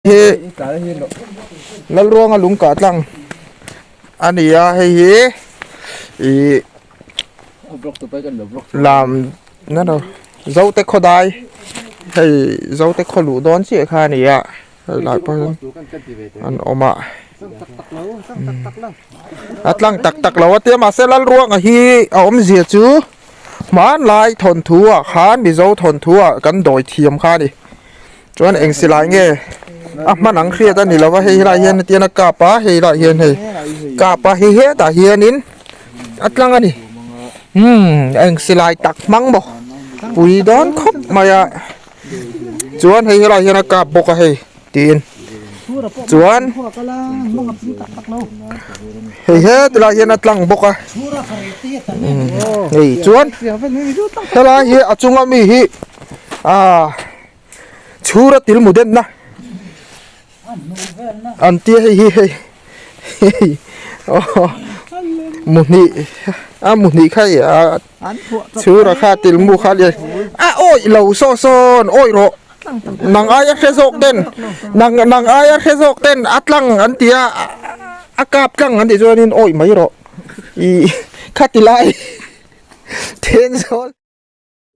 Hi Lalruanga lung kah tlang a ni a hei hi ih lam na lo Zote khawdai hei Zote khaw luh dawn chiah kha a ni a helai pawh hian an awm a a tlang tak tak lo a tia mahse Lalruanga hi a awmzia chu hmanlai thawnthu ah khan Mizo thawnthu ah kan dawi thiam kha a ni. Chuan eng silai nge a hman ang hriat a ni lo va hei helai hian hetian a kap a hei lah hian hei kap a hei hetah hianin a tlang a ni umm eng silai tak hmang maw pui dawn khawp mai a chuan hei helai hian a kap bawk a hei tiin chuan hei hetilai hian a tlang bawk a hei chuan helai hi a chunga mi hi ah. Chhura til mu denna an tia hei hi hei hei aw mu hnih a mu hnih kha i a chhura kha til mu kha lian a awih lo saw sawn awih rawh nang aia hre zawk ten nang nang aia hre zawk ten a tlang an ti a a kap tlang an tih chuanin awih mai rawh ih khati lai then zawl.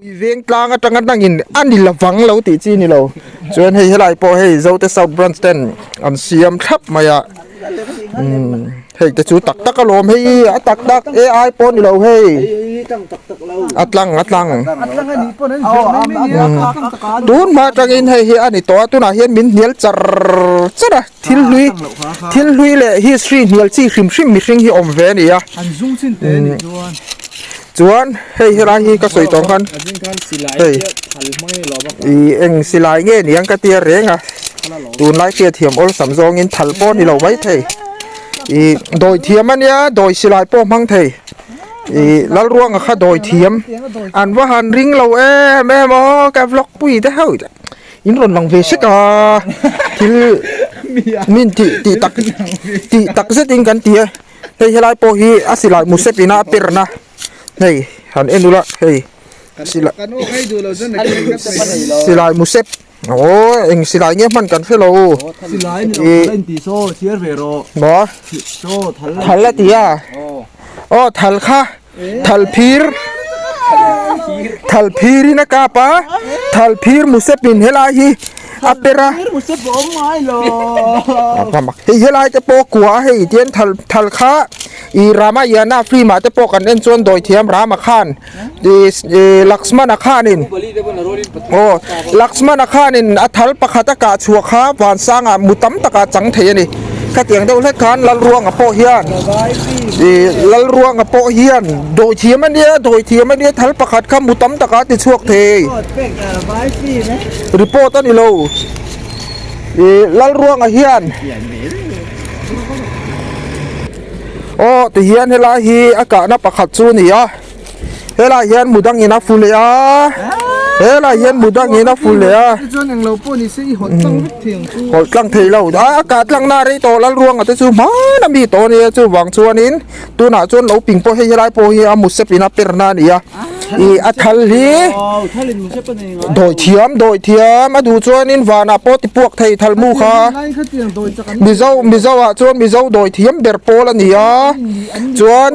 I veng tlang atanga dangin a ni lovang lo tih chi ni lo. Chuan hei helai pawh hei Zote South Branch ten an siam thlap mai a. Umm hei te chu tak tak alawm hei a tak tak AI pawh ni lo hei. A tlang a tlang. Tun hma atangin hei hi a ni tawh a tunah hian min hnial char char a thil hlui thil hlui leh history hnial chi hrim hrim mihring hi awm ve a ni a. Chuan hei helai hi ka sawi tawh ang khan hei ih eng silai nge niang ka tia reng a tunlai hriatthiam awlsam zawngin thal pawh a ni lo maithei ih dawi thiam a nia dawi silai pawh hmang thei ih Lalruanga kha dawi thiam an va han ring lo em em aw ka vlog pui te ho in rawn lang ve sek a thil min tih tih tak tih tak zetin kan ti a. Hei helai pawh hi a silai mu sep ina a per na hei han en ula hei silai silai mu sep aw eng silai nge hman kan hre lo maw thal a ti a aw thal kha thal phir thal phir in a kap a thal phir mu sep in helai hi a per a hei helai te pawh kua a hei tian thal thal kha ih Ramayana film ah te pawh kan en chuan dawithiam Rama khan ih ih Lakshmana khanin aw Lakshmana khanin a thal pakhat a kah chhuah kha vansangah mu tam takah a chang thei a ni. Khatiang deuh hlek khan Lalruanga pawh hian ih Lalruanga pawh hian dawithiam a nia dawithiam a nia thal pakhat kha mu tam takah a ti chhuak thei report a ni lo ih Lalruanga hian aw ti hian helai hi a kahna pakhat chu a ni a. Helai hian mu dangin a fu leh a helai hian mu dangin a fu leh a chuan englo pawh ni se i hawlh tlang vek thei ang chu hawlh tlang thei lo a a kah tlang na rei tawh Lalruanga te chu hman a mi tawh ania chuvang chuanin tunah chuan lo ping pawh hei helai pawh hi a mu sep in a per na a ni a ih a thal hi dawi thiam dawi thiam a duh chuanin vanah pawh ti puak thei thal mu kha mizo mizo ah chuan mizo dawi thiam ber pawl a ni a chuan.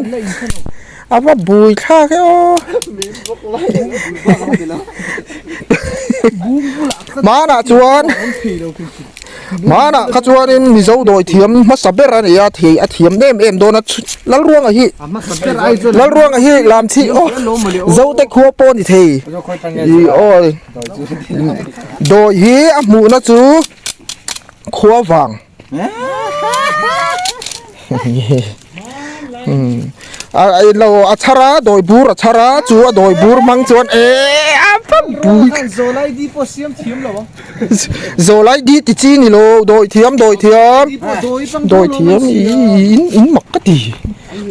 A va bui thlak e aw. Hmanah chuan Hmanah kha chuanin Mizo dawi thiam hmasa ber a ni a thei a thiam em em dawn a Lalruanga hi Lalruanga hi lam chhi aw Zote khua pawh a ni thei ih aw dawi hi a hmuhna chu khua vang. A lo a chhar a dawi bur a chhar a chu a dawi bur hmang chuan eh a va bui Zawlai di pawh siam thiam lo ang Zawlai di ti chi ni lo dawi thiam dawi thiam dawi thiam in in mak ka ti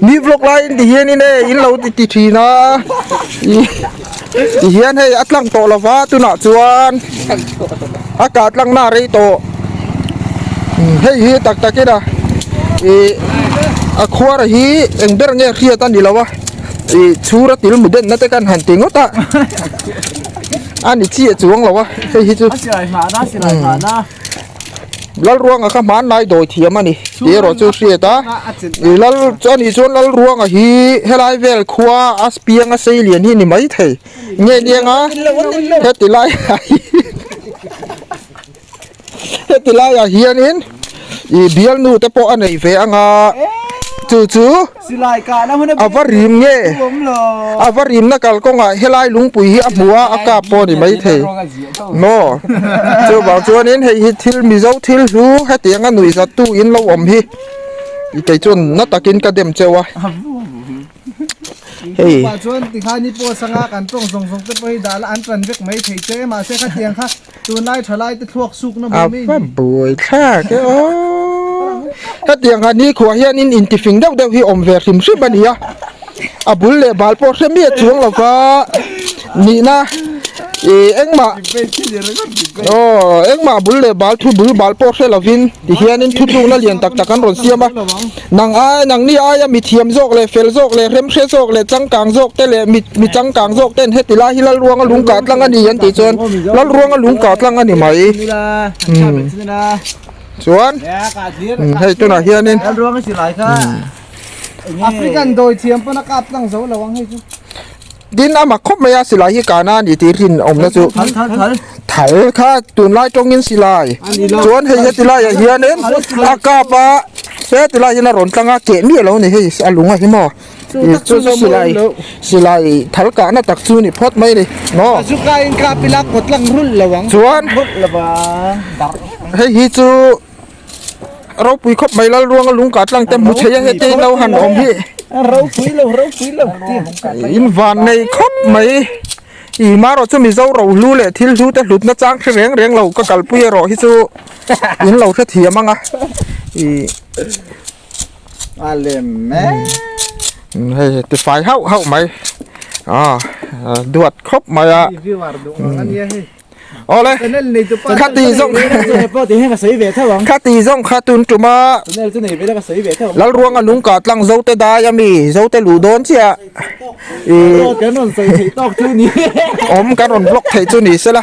mi vlog lai in ti hian in e in lo ti ti thin a ti hian hei a tlang tawh lova tunah chuan a kah tlang na rei tawh hei hi tak tak in a ih a khuar hi eng ber nge hriat a ni lo a ih chhur a til mu den na te khan han ti ngawt a a ni chiah chuang lo a hei hi chu. Lalruanga kha hmanlai dawi thiam a ni tih erawh chu hriat a i lal ani chuan Lalruanga hi helai vel khua a pianga sei lian hi ni mai thei nge niang a heti lai ah hian heti laiah hianin ih bialnu te pawh a nei ve anga chu chu a va rim nge a va rimna kalkawngah helai lungpui hi a hmu a a kap pawh a ni maithei maw chuvang chuanin hei hi thil mizo thil hlu hetiang a nuih zat tu in lo awm hi ih kei chuan na takin ka dem cheu a. Hei. Chuvah chuan tikhan i pawh sanga kan tawng zawng zawng te pawh hi dah la an tan vek mai thei che mahse khatiang kha tunlai thalai te thluak sukna mai mai ni. A va buai thlak e aw. Hetiang kha nikhua hianin intifing deuh deuh hi awm ve hrim hrim a ni a. A bul leh bal pawh hre miah chuang lo va nihna ih engmah aw engmah bul leh bal thu bul bal pawh hre lovin tihianin thutlukna lian tak tak an rawn siam a. Nang ai, nangni aia mi thiam zawk leh fel zawk leh remhre zawk leh changkang zawk te leh mi mi changkang zawk ten heti lai hi Lalruanga lung kah tlang a ni an tih chuan Lalruanga lung kah tlang a ni mai. Umm chuan umm hei tunah hianin African dawi thiam pawn a kap tlang zo lo ang hei chu. Tin a mak khawp mai a silai hi kana a ni tih rin awmna chu thal kha tunlai tawngin silai chuan hei heti laiah hianin a kap a heti lai hian a rawn tlang a keh miah lo a ni hei a lung a hi maw ih chu chu silai silai thal kahna tak chu ni phawt mai a ni maw chuan hei hi chu. Ropui khawp mai Lalruanga lungka tlang te hmu thei a heti lo han awm hi. Ropui lo ropui lo In van nei khawp mai. I marawh chu Mizo rohlu leh thil hlu te hlutna chang hre reng reng lo ka kalpui erawh hi chu in lo hrethiam ang a. I A lem e. Hei tifai hauh hauh mai. A duat khawp mai a. Viewer duh ang a nia hei. Awle khati zawng khati zawng kha tun tuma Lalruanga lungka tlang Zote dai ami Zote luh dawn chiah ih awm kan rawn vlog theih chu ni sela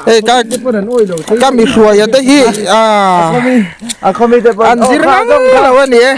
hei ka ka mi hruaia te hi ah an zir ngang lo a ni e.